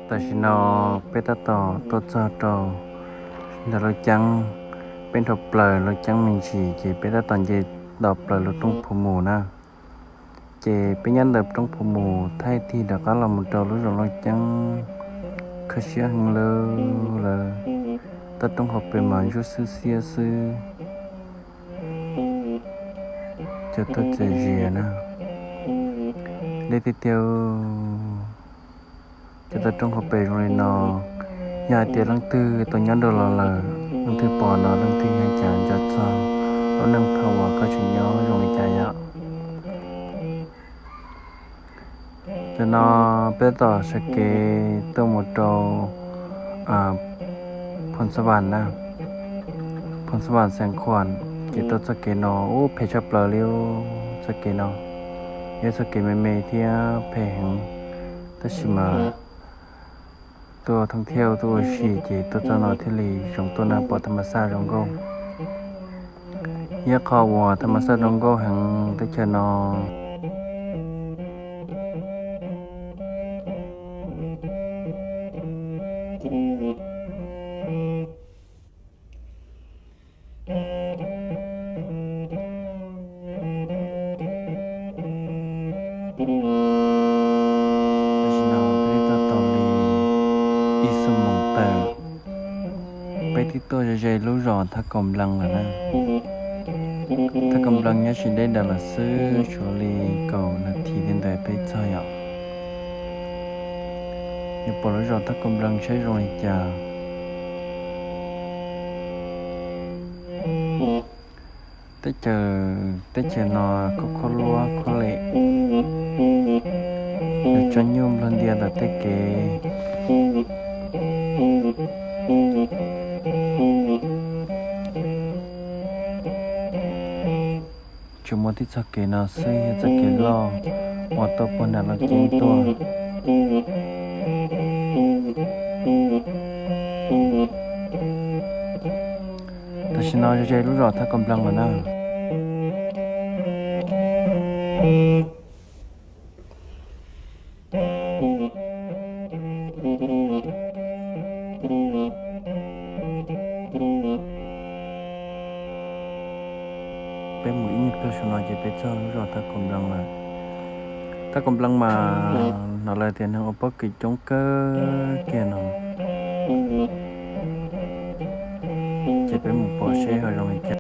Tam sim no peb tab tom tuaj txog rau ntawm lub ceeb, peb nrhau plaws lub ceeb me ntsis ces peb tab tom nce tau plaws lub roob Phu Mus na. Ces peb nyob ntawm roob Phu Mus thaij tig rov qab los mus rau lub zos Looj Ceeb, kho siab heev lawm. Toj roob hauv pes mas ntsuab xwb xiab xwb, cov tuaj txias zias na. Deb tiag tiag. Cov toj roob hauv pes zoo li no, yog hais tias leej twg tau nyob dua los lawm, leej twg pom no leej twg hais cas nco txog lub neej thaum uas koj tseem nyob zoo li cas yom? Tam no peb tab tom sawv kev tuaj mus rau Phoos Xab Vas na, Phoos Xab Vas Xeev Khuam, ces tuaj txoj kev no ub phem tshaj plaws li. Txoj kev no yog txoj kev me me thiab phem heev, tab sis mas tuaj thoob thiab tuaj ua si ces tuaj txoj no thiaj li zoo tuaj na, pom thaj ma xaj zoo nkauj. Yog qhov uas thaj ma xaj zoo nkauj heev teb chaws no. Tam sim no peb twb tuaj tau li ib xuab moos tawm, peb twb tuaj ze ze lub zos Thab Kaus Nplees lawm na. Thab Kaus Nplees nyob tsis deb daws lawm xwb, tshuav li kaum nas this li ntawd peb txog yom. Yuav pom lub zos Thab Kaus Nplees saib zoo li cas. Teb chaws, teb chaws no khuab khuab luab khuab lim, nws tsob nyuj nplog ntias ntawm tej kev. Tsuas muaj tib txoj kev no xwb yog txoj kev loj uas tuaj puag nram Looj Ceeb tuaj. Tam sim no ze ze lub zos Thab Kaus Nplees lawm na. Peb mus ib nyuag pliag saum no ces peb txog lub zos Thab Kaus Nplees lawm. Thab Koj npleev mas hnov lawv tias neeg ua pob kws coob kawg kiag no. Ces peb mus pom seb ho zoo li cas.